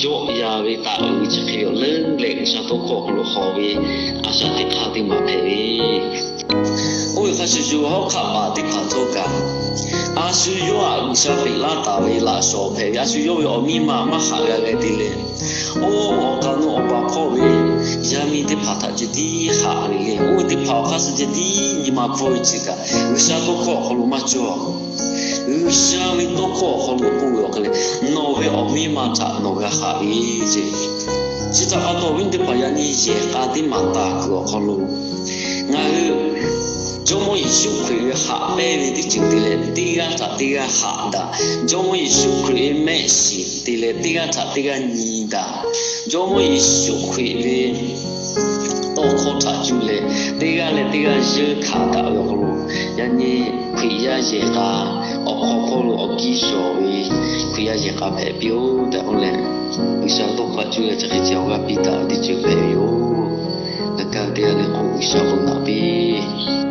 yawˆ yan ve taˍ uiˍ ve chi hk'e leuˉ leh G'uiˬsha tawˇ hkawˇ awˬ hk'aw lo hawˬ ve a shaꞈ teꞈ hk'aˇ teˇ maˬ hpehꞈ ve. Oˇ ve hk'a shuˍ shuˍ, hawˉ hk'aˆ paˍ teˇ hpaˍ htawˇ kaꞈ, a shu yawˇ aꞈ G'uiˬsha peꞈ laˇ taˍ ve laꞈ shawnˍ hpehꞈ ve, a shu yawˇ ve awˬ miˇ ma maˇ haꞈ g'a g'a te leh, oˇ awˬ kaˍ awˬ nu awˬ pa hpawˇ ve yaˇ miˇ teˇ hpaˍ htaꞈ ceh tiˉ haꞈ ve le. Oˇ ve teˇ hpaˍ awˬ hk'aˇ suh ceh tiˉ nyi ma hpawˇ ve chi kaꞈ, G'uiˬsha tawˇ hkawˇ awˬ hk'aw lo maˇ cawˇ. G'uiˬsha ve tawˇ hkawˇ awˬ hk'aw lo k'oˆ ve awˬ hk'e leh, nawˬ ve awˬ miˇ ma htaꞈ nawˬ g'a haꞈ ve ce. Chi htaꞈ pa taw, awˬ viˉ teˇ hpaˍ, yaꞈ nyi yehˬ k'a teˇ maˬ taˍ kuiˬ awˬ hk'aw lo, ngaˬ hui Jawˇmawˇ Yeˍsuˆ Hkriꞈ ve haꞈ pehnˇ ve teˇ ceuˬ te leh, teˇ g'aˇ htaꞈ teˇ g'aˇ haꞈ daꞈ. Jawˇmawˇ Yeˍsuˆ Hkriꞈ ve mehˆ shiˍ te leh, teˇ g'aˇ htaꞈ teˇ g'aˇ nyi daꞈ. Jawˇmawˇ Yeˍsuˆ Hkriꞈ ve tawˇ hkawˇ htaꞈ cuˇ leh, teˇ g'aˇ leh teˇ g'aˇ yeunˇ hkanˍ daꞈ ve awˬ hk'aw lo, yaꞈ nyi Hkriꞈ yaˇ yehˬ k'a awˬ hk'aw hpawˇ lo awˬ kiˇ shawˍ ve Hkriꞈ yaˇ yehˬ k'a hpehꞈ piˇ-oˆ tehꞈ k'oˆ leh, G'uiˬsha tawˇ hkawˇ cuˇ leh chi hk'e ceh awˬ g'aˇ piˇ daꞈ ve teˇ ceuˬ hpehꞈ ve yoˬ. Ngaˬ kaˇ teˇ g'aˇ le k'o, G'uiˬsha bon naꞈ piˇ.